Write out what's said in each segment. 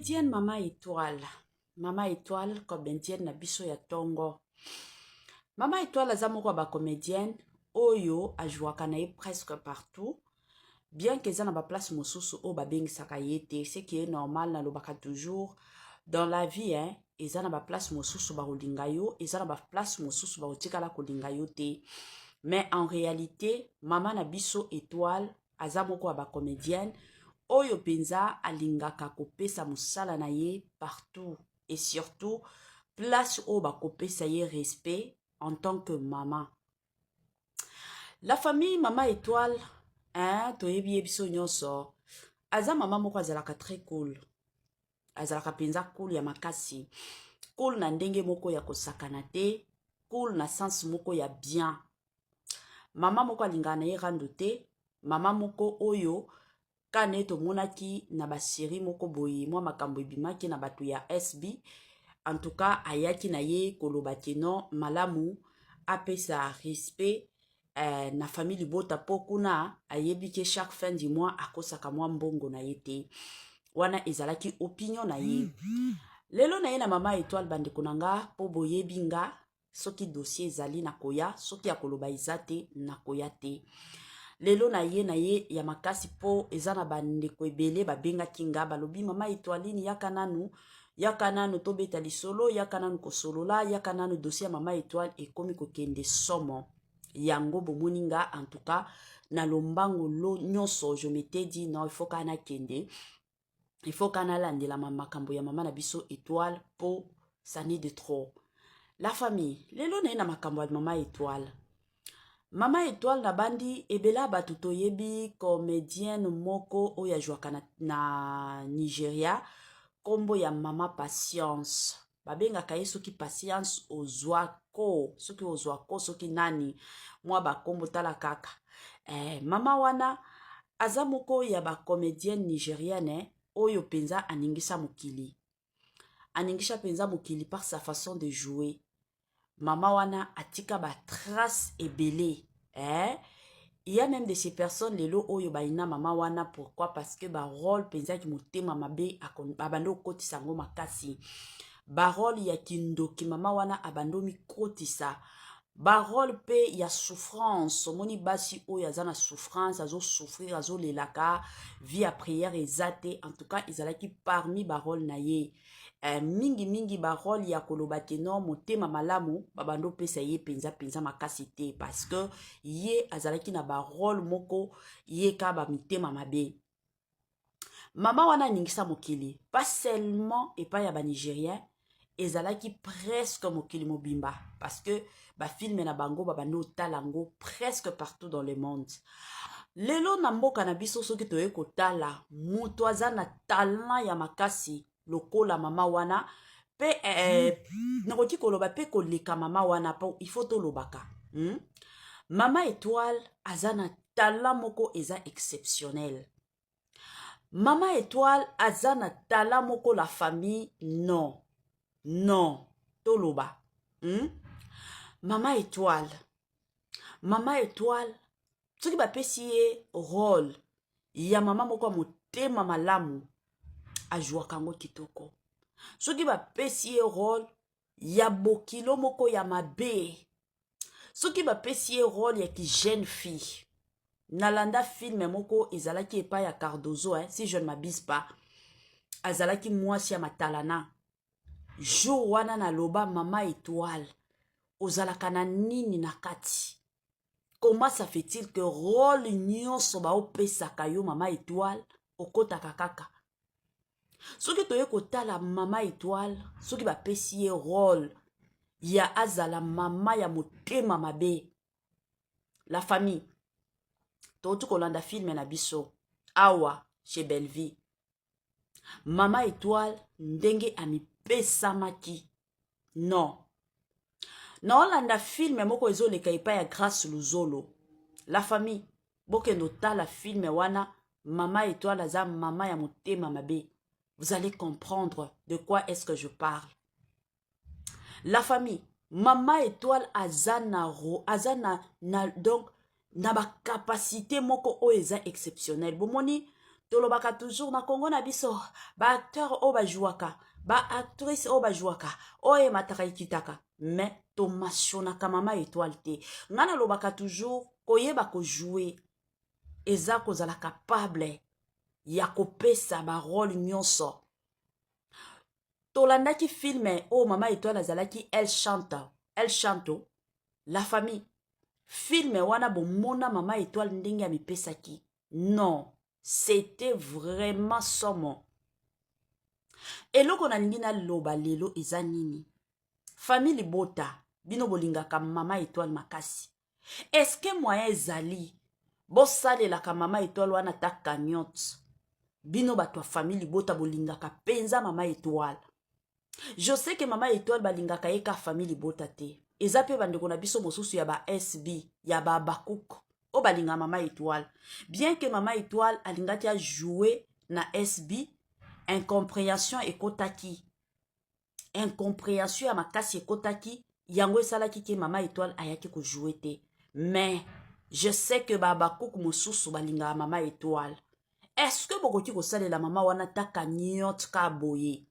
Comédienne Mama Etoile, Mama Etoile comédienne na biso ya tongo. Mama Etoile aza moko ya ba comédienne oyo ajouaka na ye presque partout, bien que eza na ba place mosusu oyo babengisaka ye te, ce qui est normal. Nalobaka toujours, dans la vie, hein, eza na ba place mosusu bakolinga yo, eza na ba place mosusu bakotikala kolinga yo te. Mais en réalité, mama na biso Étoile aza moko ya ba comédienne oyo mpenza alingaka kopesa mosala na ye partout et surtout place oyo bakopesa ye respect en tant que mama. La famille, Mama Étoile, hein, toyebi ye biso nyonso, aza mama moko azalaka très cool, azalaka mpenza cool ya makasi, cool na ndenge moko ya kosakana te, cool na sens moko ya bien. Mama moko alingaka na ye rando te, mama moko oyo kane tomonaki na ba série moko boye, mwa makambo ebimaki na bato ya SB. En tout cas, ayaki na ye koloba ke non, malamu apesa respect na famille libota, mpo kuna ayebi ke chaque fin du mois akosaka mwa mbongo na ye te. Wana ezalaki opinion na ye. Lelo na ye na Mama Étoile, bandeko na nga, mpo boyebi nga, soki dossier ezali nakoya, soki ya koloba eza te nakoya te. Lelo na ye na ye ya makasi mpo eza na bandeko ebele babengaki nga, balobi: "Mama Etoiline, yaka nanu, yaka nanu tobeta lisolo, yaka nanu kosolola, yaka nanu, dossier ya Mama Étoile ekomi kokende somo." Yango bomoni nga, en tout cas na lombango lo nyonso, je m'étais dit non, il faut kaka nakende, il faut kaka nalandelama makambo ya mama na biso Étoile, mpo ça n'est de trop. La famille, lelo na ye na makambo ya Mama Étoile. Mama Étoile, na bandi ebele ya bato toyebi comédienne moko oyo azwaka na Nigeria, nkombo ya Mama Patience. Babengaka ye soki Patience Ozwako, soki Ozwako, soki nani, mwa bakombo tala kaka. Mama wana aza moko ya ba comédienne nigérienne oyo mpenza aningisa mokili, aningisa mpenza mokili par sa façon de jouer. Mama wana atika ba trace ebele, eh? Il y a même de ces personnes lelo oyo bayina mama wana. Pourquoi? Parce que ba rôle mpenza yaki motema mabe abandi okotisa yango makasi, ba rôle ya kindoki mama wana abandi omikotisa, ba rôle mpe ya souffrance. Omoni basi oyo aza na souffrance, azosouffrir, azolelaka, vie ya prière eza te. En tout cas, ezalaki parmi ba rôle na ye. Mingimingi ba rôle ya koloba ke non, motema malamu babandi opesa ye mpenza mpenza makasi te, parce que ye azalaki na ba rôle moko ye ka bamitema mabe. Mama wana aningisa mokili, pas seulement epai ya ba nigérien, ezalaki presque mokili mobimba, parce que ba film na bango babandi otala yango presque partout dans le monde. Lelo na mboka na biso, soki toye kotala moto aza na talent ya makasi lokola mama wana mpe, nakoki koloba mpe koleka mama wana, mpo il faut tolobaka, Mama Étoile aza na talent moko eza exceptionnel. Mama Étoile aza na talent moko, la famille, non non, toloba, Mama Étoile, Mama Étoile, soki bapesi ye rôle ya mama moko ya motema malamu, azwaka yango kitoko. Soki bapesi ye rôle ya bokilo moko ya mabe, soki bapesi ye rôle ya ki jeune fille, nalanda film moko ezalaki epai ya Cardozo, hein, si je ne m'abuse pas, azalaki mwasi ya matalana. Jour wana naloba: "Mama Étoile, ozalaka na nini na kati? Comment ça fait-il que rôle nyonso baopesaka yo, Mama Étoile, okɔtaka kaka?" Soki toye kotala Mama Étoile, soki bapesi ye rôle ya azala mama ya motema mabe, la famille, touti kolanda film na biso awa chez Bellevie, Mama Étoile ndenge amipesamaki. Non, naolanda film moko ezoleka epai ya Grâce Luzolo. La famille, bokende otala film wana, Mama Étoile aza mama ya motema mabe, vous allez comprendre de quoi est-ce que je parle. La famille, Mama Étoile aza na, aza na donc na ba capacité moko oyo eza exceptionnel. Bomoni, Tolobaka toujours na Congo na biso, ba acteur oyo bajouaka, ba actrice oyo bajouaka, oyo emataka ekitaka, mais tomationaka Mama Étoile te. Ngai nalobaka toujours, koyeba kojouer eza kozala capable ya kopesa barôle nyonso. Tolandaki film oyo Mama Étoile azalaki El Chante, El Chanto, la famille. Film wana, bomona Mama Étoile ndenge amipesaki. Non, c'était vraiment somo. Eloko nalingi naloba lelo eza nini? Famille libota, bino bolingaka Mama Étoile makasi, est-ce moyen ezali bosalelaka Mama Étoile wana ata cagnotte? Bino bato ya famille libota bolingaka mpenza Mama Étoile. Je sais que Mama Étoile balingaka ye ka famille libota te, eza mpe bandeko na biso mosusu ya ba SB, ya babakuk oyo balingaka Mama Étoile. Bien que Mama Étoile alingaki ajoue na SB, incompréhension ekotaki, incompréhension ya makasi ekotaki. Yango esalaki ke Mama Étoile ayaki kojouer te. Mais je sais que babakuku mosusu balingaka Mama Étoile. Est-ce que bokoki kosalela mama wana ta cagnotte ka boye,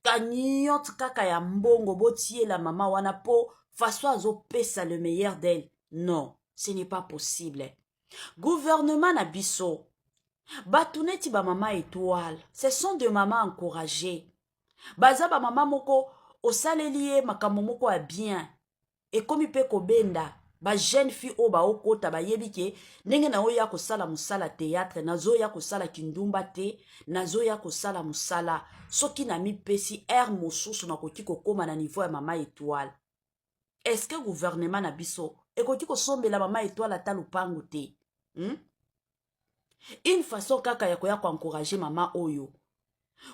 cagnotte kaka ya mbongo, botiela mama wana mpo façon azopesa le meilleur d'elle? Non, ce n'est pas possible. Gouvernement na biso, bato neti bamama Étoile, ce sont de mama encouragé. Baza bamama moko osaleli ye makambo moko ya bien, ekomi mpe kobenda bajeune fille oyo baokota. Bayebi ke ndenge naoya kosala mosala théâtre, nazoya kosala kindumba te, nazoya kosala mosala. Soki namipesi aire mosusu, nakoki kokóma na niveau ya Mama Étoile. Est-ce que gouvernement na biso ekoki kosombela Mama Étoile ata lupangu te, Une façon kaka ya koya koencourager mama oyo,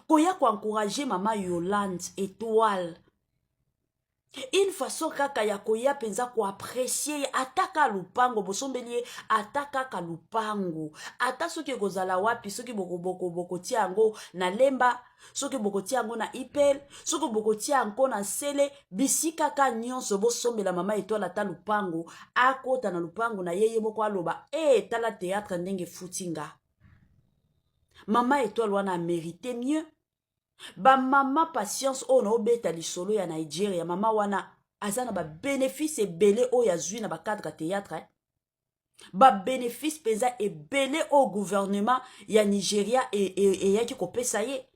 koya koencourager Mama Yolande Étoile, une façon kaka ya koya mpenza koapprécier ye, ata kaka lupango bosombeli ye, ata kaka lupango, ata soki ekozala wapi, soki bokotia yango na Lemba, soki bokotia yango na Ipel, soki bokotia yango na Nsele, bisika ka nyonso, bosombela Mama Étoile ata lupango, akota na lupango na ye, ye moko aloba: "E, tala théâtre ndenge efuti nga." Mama Étoile wana amérite mieux. Bamama Patience oyo naobeta lisolo ya Nigeria, mama wana aza na babénéfice ebele oyo azwi na bacadre ya théâtre, eh? Babénéfice mpenza ebele oyo gouvernement ya Nigeria eyaki e, e kopesa ye.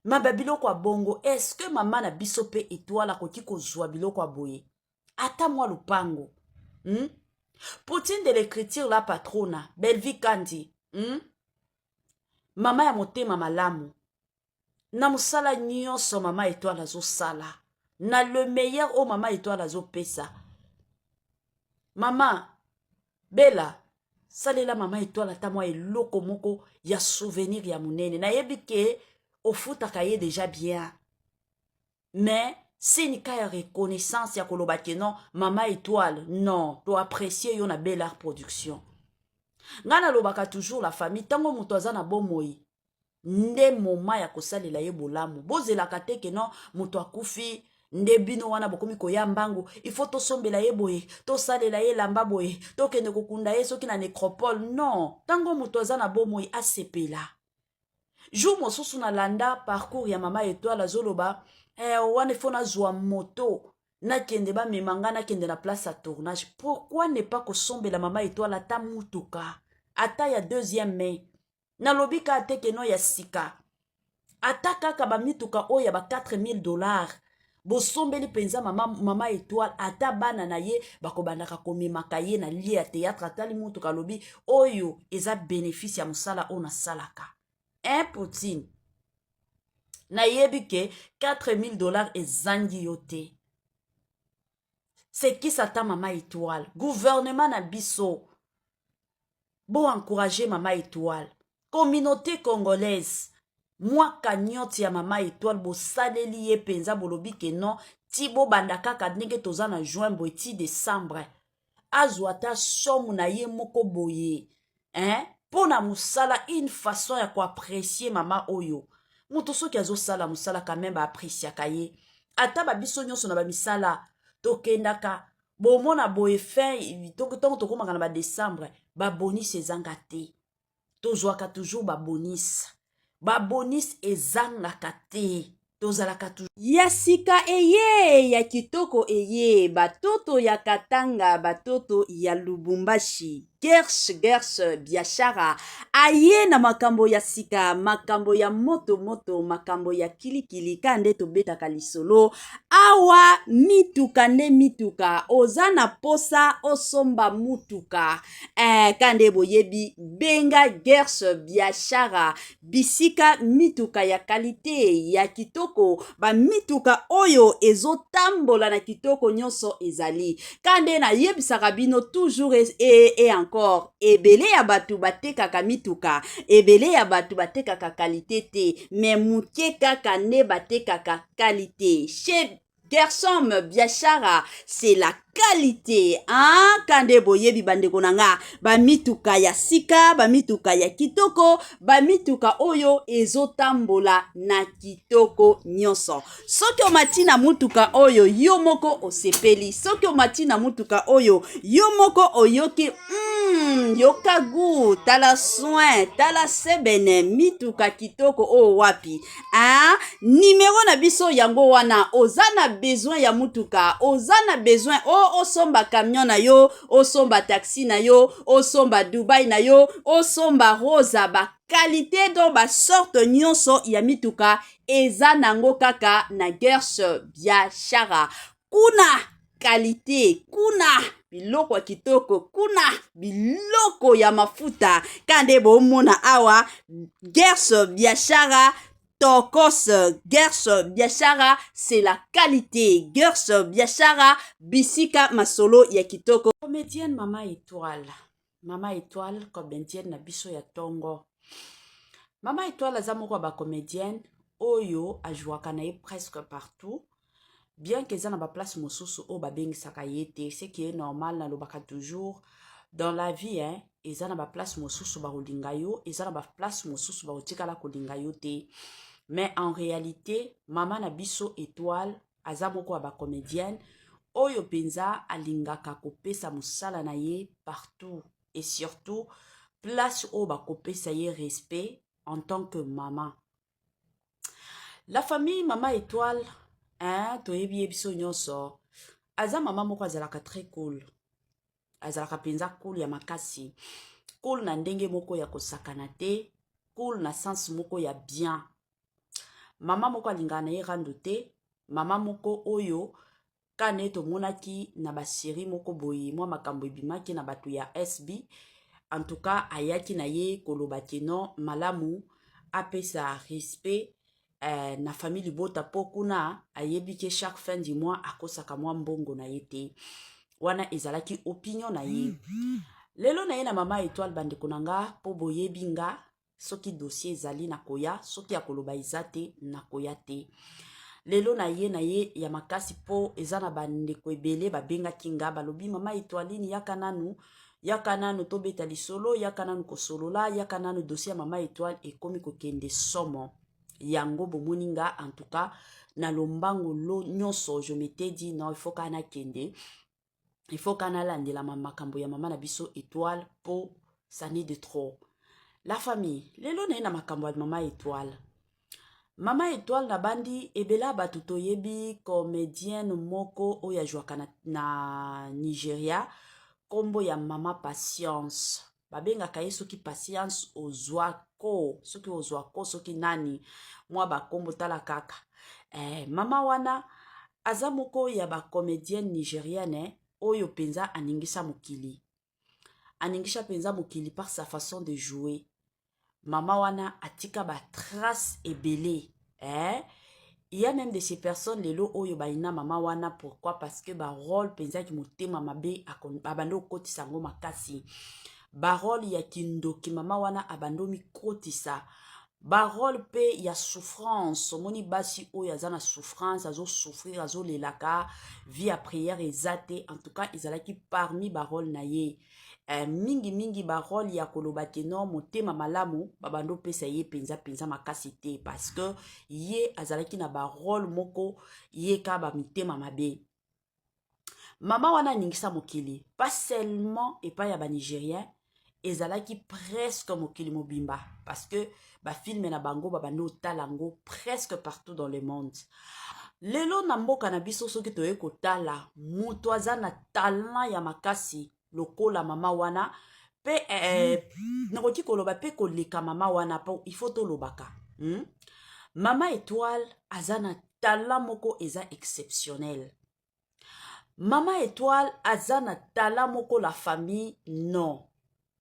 Ma babiloko ya bongo, est-ce mama na biso mpe Étoile akoki kozwa biloko ya boye, ata mwa lupango, Poutine de l'écriture, la patrona Belvi Kandi, Mama ya motema malamu, na mosala nyonso Mama Étoile azosala, na le meilleur oyo Mama Étoile azopesa, Mama Bela, salela Mama Étoile ata mwa eloko moko ya souvenir ya monene. Nayebi ke ofutaka ye déjà bien, mais signe ka ya reconnaissance ya koloba ke non, Mama Étoile, non, toapprécie yo na Bel Art Production. Ngai nalobaka toujours, la famille, ntango moto aza na bomoi nde moma ya kosalela ye bolamu. Bozelaka te ke non, moto akufi nde bino wana bokomi koya mbangu, il faut tosombela ye boye, tosalela ye elamba boye, tokende kokunda ye soki na nécropole. Non, ntango moto aza na bomoi, asepela. Jour mosusu nalanda parcours ya Mama Étoile, azoloba wana ifo nazwa moto, nakende, bamema nga, nakende na place ya tournage. Pourquoi ne pas kosombela Mama Étoile ata mutuka, ata ya deuxième mai? Nalobi kaka te ke non, ya sika, ata kaka bamituka oyo ya ba 4000 $, bosombeli mpenza mama Étoile, ata bana na ye bakobandaka komemaka ye na lieu ya théâtre. Atali mutuka, alobi: "Oyo eza bénéfice ya mosala oyo nasalaka." Un Poutine, nayebi ke 4000 $ ezangi yo te. Sekisa ata Mama Étoile. Gouvernement na biso, boencourage Mama Étoile. Communauté congolaise, mwa cagnotte ya Mama Étoile, bosaleli ye mpenza, bolobi ke non, ti bobanda kaka ndenge toza na juin boye ti décembre, azwa ata somme na ye moko boye, hein? Mpo na mosala, une façon ya koapprécier mama oyo. Moto soki azosala mosala, quand même baappréciaka ye. Ata babiso nyonso na bamisala tokendaka, bomona boye, fin ntongo tokomaka na badécembre, babonus ezanga te. Tozwaka toujours babonus, babonus ezangaka te. Tozalaka toujours ya sika eye ya kitoko eye. Batoto ya Katanga, batoto ya Lubumbashi, Gers Gers Biashara aye na makambo ya sika, makambo ya moto moto, makambo ya kilikili. Ka nde tobetaka lisolo awa, mituka nde mituka. Oza na posa osomba mutuka, ka nde boyebi, benga Gers Biashara, bisika mituka ya qualité, ya kitoko, bamituka oyo ezotambola na kitoko nyonso ezali. Ka nde nayebisaka bino toujours et encore, ebele ya bato batekaka mituka, ebele ya bato batekaka qualité te, mais moke kaka nde batekaka qualité. Chez Gersom Biashara, c'est la qualité, hein? Kande boyebi, bandeko na nga, bamituka ya sika, bamituka ya kitoko, bamituka oyo ezotambola na kitoko nyonso. Soki omati na mutuka oyo, yo moko osepeli. Soki omati na mutuka oyo, yo moko oyoki yoka gu, tala soin, tala sebene, mituka kitoko oyo wapi, hein? Nimero na biso yango wana. Oza na besoin ya mutuka, oza na besoin o osomba camion na yo, osomba taxi na yo, osomba Dubai na yo, osomba Rosa, baqualité, donc basorte nyonso ya mituka eza nango kaka na Gers Biashara. Kuna qualité, kuna biloko ya kitoko, kuna biloko ya mafuta. Ka nde bomona awa, Gers Biashara tokos. Gers Biashara, c'est la qualité. Gers Biashara, bisika masolo ya kitoko. Comédienne Mama Étoile, Mama Étoile, comédienne na biso ya ntongo. Mama Étoile aza moko ya bacomédienne oyo ajwaka na ye presque partout, bien que eza na baplace mosusu oyo babengisaka ye te, ce qui est normal. Nalobaka toujours, dans la vie, hein, eza na baplace mosusu bakolinga yo, eza na baplace mosusu bakotikala kolinga yo te. Mais en réalité, mama na biso Étoile aza moko ya bacomédienne oyo mpenza alingaka kopesa mosala na ye partout, et surtout place oyo bakopesa ye respect en tant que mama. La famille, Mama Étoile, hein, toyebi ye biso nyonso, aza mama moko azalaka très cool, azalaka mpenza cool ya makasi, cool na ndenge moko ya kosakana te, cool na sens moko ya bien. Mama moko alingaka na ye rando te, mama moko oyo kane tomonaki na basérie moko boye, mwa makambo ebimaki na bato ya SB. En tout cas, ayaki na ye koloba que non, malamu apesa respect na famille libota, mpo kuna ayebi que chaque fin du mois akosaka mwa mbongo na ye te. Wana ezalaki opinion na ye. Lelo na ye na Mama Étoile, bandeko na nga, mpo boyebi nga, soki dossier ezali nakoya, soki ya koloba eza te nakoya te. Lelo na ye na ye ya makasi, mpo eza na bandeko ebele babengaki nga, balobi: "Mama Etoiline, yaka nanu, yaka nanu tobeta lisolo, yaka nanu kosolola, yaka nanu, dossier ya Mama Étoile ekomi kokende somo." Yango bomoni nga, en tout cas na lombango lo nyonso, je m'étais dit non, il faut kaka nakende, il faut kaka nalandelama makambo ya mama na biso Étoile, mpo ça n'est de trop. La famille, lelo na ye na makambo ya Mama Étoile. Mama Étoile, na bandi ebele ya bato toyebi comédienne moko oyo azwaka na Nigeria, nkombo ya Mama Patience. Babengaka ye soki Patience Ozwako, soki Ozwako, soki nani, mwa bakombo tala kaka. Mama wana aza moko ya bacomédienne nigérienne oyo mpenza aningisa mokili, aningisa mpenza mokili par sa façon de jouer. Mama wana atika batrace ebele, eh? Il y a même de ces personnes lelo oyo bayina mama wana. Pourquoi? Parce que barole mpenza yaki motema mabe abandi okotisa yango makasi, barole ya kindoki mama wana abandi omikotisa, barole mpe ya souffrance. Omoni basi oyo aza na souffrance, azosouffrir, azolelaka, vie ya prière eza te. En tout cas, ezalaki parmi barole na ye, mingimingi barole ya koloba que non, motema malamu babandi opesa ye mpenza mpenza makasi te, parce que ye azalaki na barole moko ye ka bamitema mabe. Mama wana aningisa mokili, pas seulement epai ya banigérien. Ezalaki presque mokili mobimba, parce que bafilme na bango babandi otala yango presque partout dans le monde. Lelo na mboka na biso, soki toye kotala moto aza na talent ya makasi lokola mama wana mpe nakoki koloba mpe koleka mama wana, mpo il faut tolobaka, Mama Étoile aza na talent moko eza exceptionnel. Mama Étoile aza na talent moko, la famille, non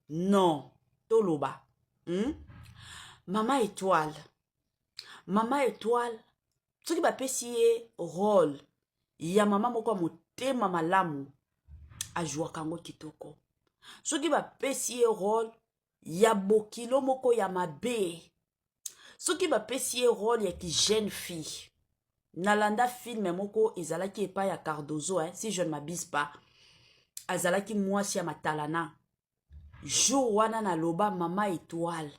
non, toloba, Mama Étoile, Mama Étoile, soki bapesi ye rôle ya mama moko ya motema malamu, azwaka yango kitoko. Soki bapesi ye rôle ya bokilo moko ya mabe, soki bapesi ye rôle ya ki jeune fille, nalanda film moko ezalaki epai ya Cardozo, hein, si je ne m'abuse pas, azalaki mwasi ya matalana. Jour wana naloba: "Mama Étoile,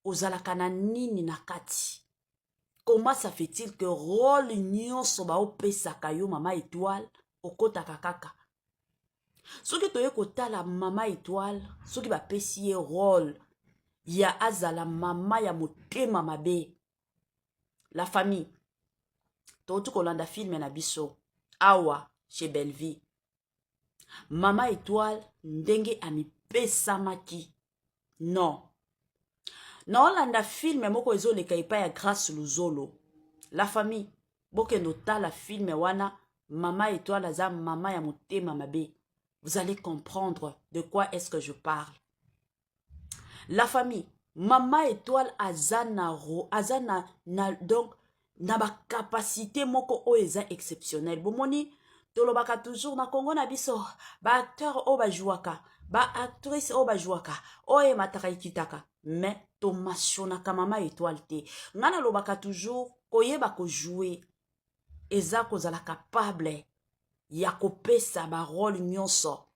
ozalaka na nini na kati? Comment ça fait-il que rôle nyonso baopesaka yo, Mama Étoile, okɔtaka kaka?" Soki toye kotala Mama Étoile, soki bapesi ye rôle ya azala mama ya motema mabe, la famille, touti kolanda film na biso awa chez Bellevie, Mama Étoile ndenge amipesamaki. Non, naolanda film moko ezoleka epai ya Grâce Luzolo. La famille, bokende otala film wana, Mama Étoile aza mama ya motema mabe. Vous allez comprendre de quoi est-ce que je parle, la famille. Mama Étoile aza na ro aza na donc na bacapacité moko oyo eza exceptionnel. Bomoni, tolobaka toujours na Kongo na biso, baacteur oyo bajwaka, baactrice oyo bajwaka, oyo emataka ekitaka, mais tomentionnaka Mama Étoile te. Ngai nalobaka toujours, koyeba kojouer eza kozala capable ya kopesa barôle nyonso.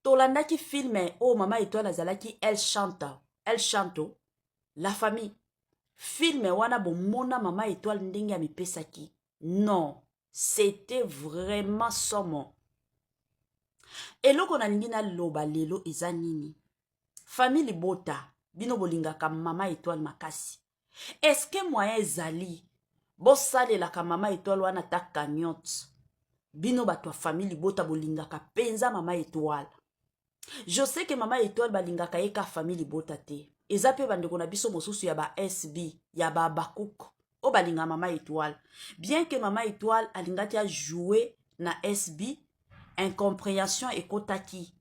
Tolandaki film oyo Mama Étoile azalaki El Chante, El Chanto. La famille, film wana bomona Mama Étoile ndenge amipesaki. Non, c'était vraiment somo. Eloko nalingi naloba lelo eza nini? Famille libota, bino bolingaka Mama Étoile makasi, est-ce moyen ezali bosalelaka Mama Étoile wana ata cagnotte? Bino bato ya famille libota bolingaka mpenza Mama Étoile. Je sais que Mama Étoile balingaka ye ka famille libota te, eza mpe bandeko na biso mosusu ya ba SB, ya babakuk oyo balingaka Mama Étoile. Bien que Mama Étoile alingaki ajoue na SB, incompréhension ekotaki,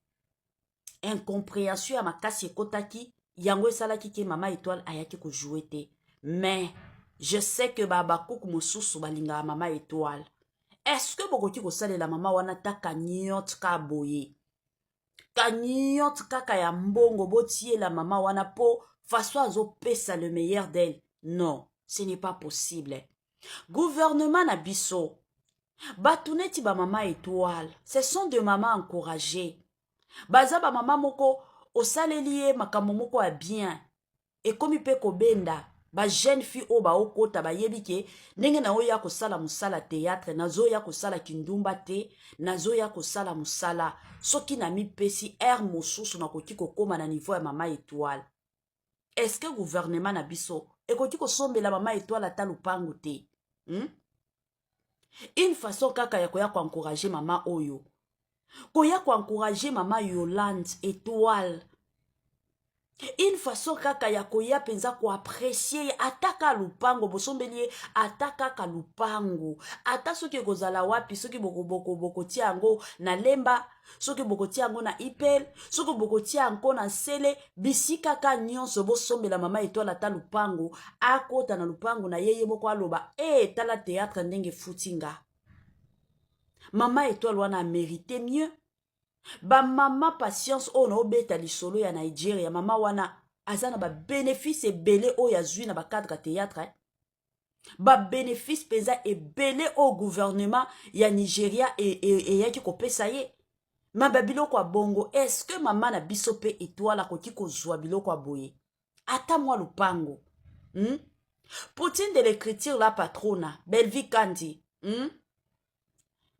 incompréhension ya makasi ekotaki. Yango esalaki ke Mama Étoile ayaki kojouer te. Mais je sais que babakuku mosusu balingaka Mama Étoile. Est-ce que bokoki kosalela mama wana ta cagnotte ka boye, cagnotte kaka ya mbongo, botiela mama wana mpo façon azopesa le meilleur d'elle? Non, ce n'est pas possible. Gouvernement na biso, bato neti bamama Étoile, ce sont de mama encouragé. Baza bamama moko osaleli ye makambo moko ya bien, ekomi mpe kobenda bajeune fille oyo baokota. Bayebi ke ndenge naoya kosala mosala théâtre, nazoya kosala kindumba te, nazoya kosala mosala. Soki namipesi aire mosusu, nakoki kokóma na niveau ya Mama Étoile. Est-ce que gouvernement na biso ekoki kosombela Mama Étoile ata lupangu te, Une façon kaka ya koya koencourager mama oyo, koya koencourager Mama Yolande Étoile, une façon kaka ya koya mpenza koapprécier ye, ata kaka lupango bosombeli ye, ata kaka lupango, ata soki ekozala wapi, soki bokotia yango na Lemba, soki bokotia yango na Ipel, soki bokotia yango na Nsele, bisika ka nyonso, bosombela Mama Étoile ata lupango, akota na lupango na ye, ye moko aloba: "E, tala théâtre ndenge efuti nga." Mama Étoile wana amérite mieux. Bamama Patience oyo naobeta lisolo ya Nigeria, mama wana aza na babénéfice ebele oyo azwi na bacadre ya théâtre, eh? Babénéfice mpenza ebele oyo gouvernement ya Nigeria eyaki kopesa ye. Ma babiloko ya bongo, est-ce mama na biso mpe Étoile akoki kozwa biloko ya boye, ata mwa lupango, Poutine de l'écriture, la patrona Belvi Kandi,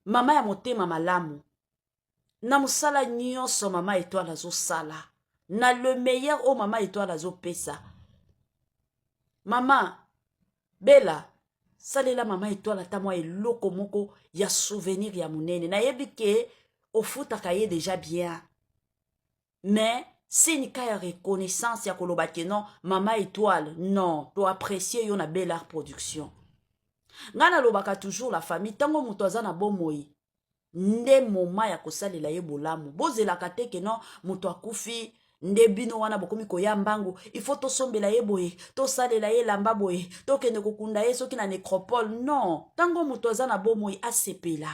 Mama ya motema malamu. Na mosala nyonso mama Etoile azosala, na le meilleur oyo mama Etoile azopesa, mama Bela, salela mama Etoile ata mwa eloko moko ya souvenir ya monene. Nayebi ke ofutaka ye déjà bien, mais signe ka ya reconnaissance ya koloba ke non, mama Étoile, non, toapprécie yo na Belart Production. Ngai nalobaka toujours, la famille, ntango moto aza na bomoi nde moma ya kosalela ye bolamu. Bozelaka te ke non, moto akufi nde bino wana bokomi koya mbangu, il faut tosombela ye boye, tosalela ye elamba boye, tokende kokunda ye soki na nécropole. Non, ntango moto aza na bomoi, asepela.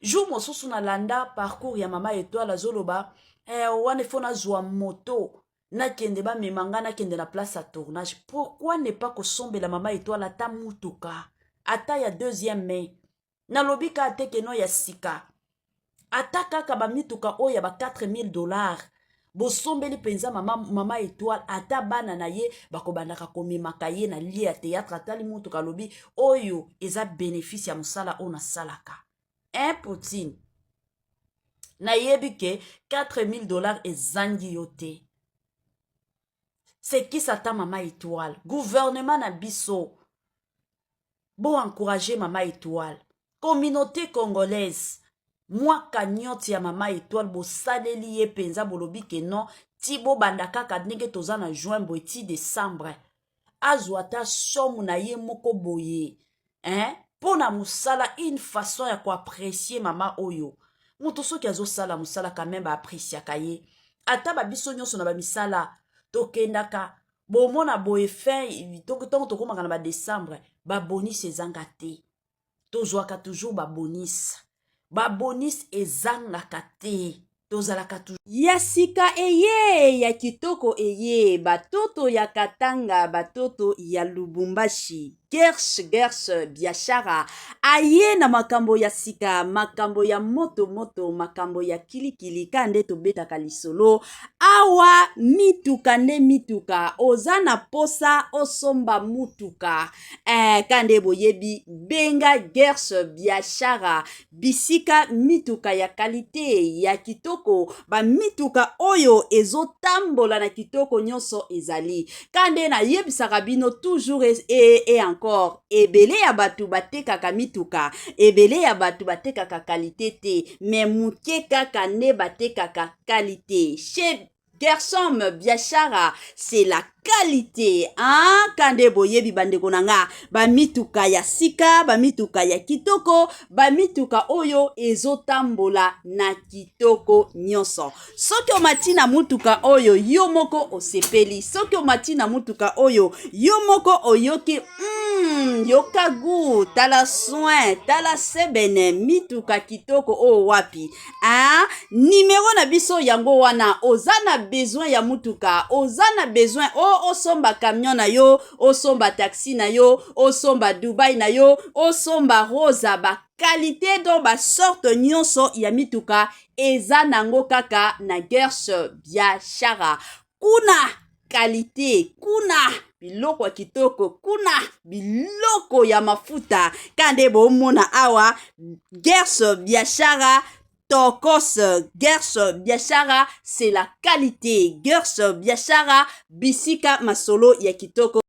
Jour mosusu nalanda parcours ya mama Etoile, azoloba wana ifo nazwa moto, nakende, bamema nga, nakende na place ya tournage. Pourquoi ne pas kosombela mama Etoile ata mutuka, ata ya deuxième mai? Nalobi kaka te ke non, ya sika, ata kaka bamituka oyo ya ba 4000 $, bosombeli mpenza mama Étoile, ata bana na ye bakobandaka komemaka ye na lieu ya théâtre. Atali mutuka, alobi oyo eza bénéfice ya mosala oyo nasalaka. Un poutine, nayebi ke 4000 $ ezangi yo te. Sekisa ata mama Étoile. Gouvernement na biso, boencourage mama Étoile. Communauté congolaise, mwa cagnotte ya mama Étoile, bosaleli ye mpenza, bolobi ke non, ti bobanda kaka ndenge toza na juin boye ti décembre, azwa ata somme na ye moko boye, hein? Mpo na mosala, une façon ya koapprécier mama oyo. Moto soki azosala mosala, quand même baappréciaka ye. Ata babiso nyonso na bamisala tokendaka, bomona boye, fin ntongo tokomaka na badécembre, babonus ezanga te. Tozwaka toujours babonus, babonus ezangaka te, tozalaka toujours. Ya sika eye, ya kitoko eye, batoto ya Katanga, batoto ya Lubumbashi, Gersh Gersh Biashara aye na makambo ya sika, makambo ya moto moto, makambo ya kilikili. Ka nde tobetaka lisolo awa, mituka nde mituka. Oza na posa osomba mutuka, ka nde boyebi, benga Gersh Biashara, bisika mituka ya qualité, ya kitoko, bamituka oyo ezotambola na kitoko nyonso ezali. Ka nde nayebisaka bino toujours et encore, ebele ya bato batekaka mituka, ebele ya bato batekaka qualité te, mais moke kaka nde batekaka qualité. Chez Gersom Biashara, c'est la qualité, hein? Kande boyebi, bandeko na nga, bamituka ya sika, bamituka ya kitoko, bamituka oyo ezotambola na kitoko nyonso. Soki omati na mutuka oyo, yo moko osepeli. Soki omati na mutuka oyo, yo moko oyoki yoka gu, tala soin, tala sebene, mituka kitoko oyo wapi, hein? Nimero na biso yango wana. Oza na besoin ya mutuka, oza na besoin o osomba camion na yo, osomba taxi na yo, osomba Dubai na yo, osomba Rosa, baqualité, donc basorte nyonso ya mituka eza nango kaka na Gersh Biashara. Kuna qualité, kuna biloko ya kitoko, kuna biloko ya mafuta. Ka nde bomona awa, Gersh Biashara tokos. Gersh Biashara, c'est la qualité. Gersh Biashara, bisika masolo ya kitoko.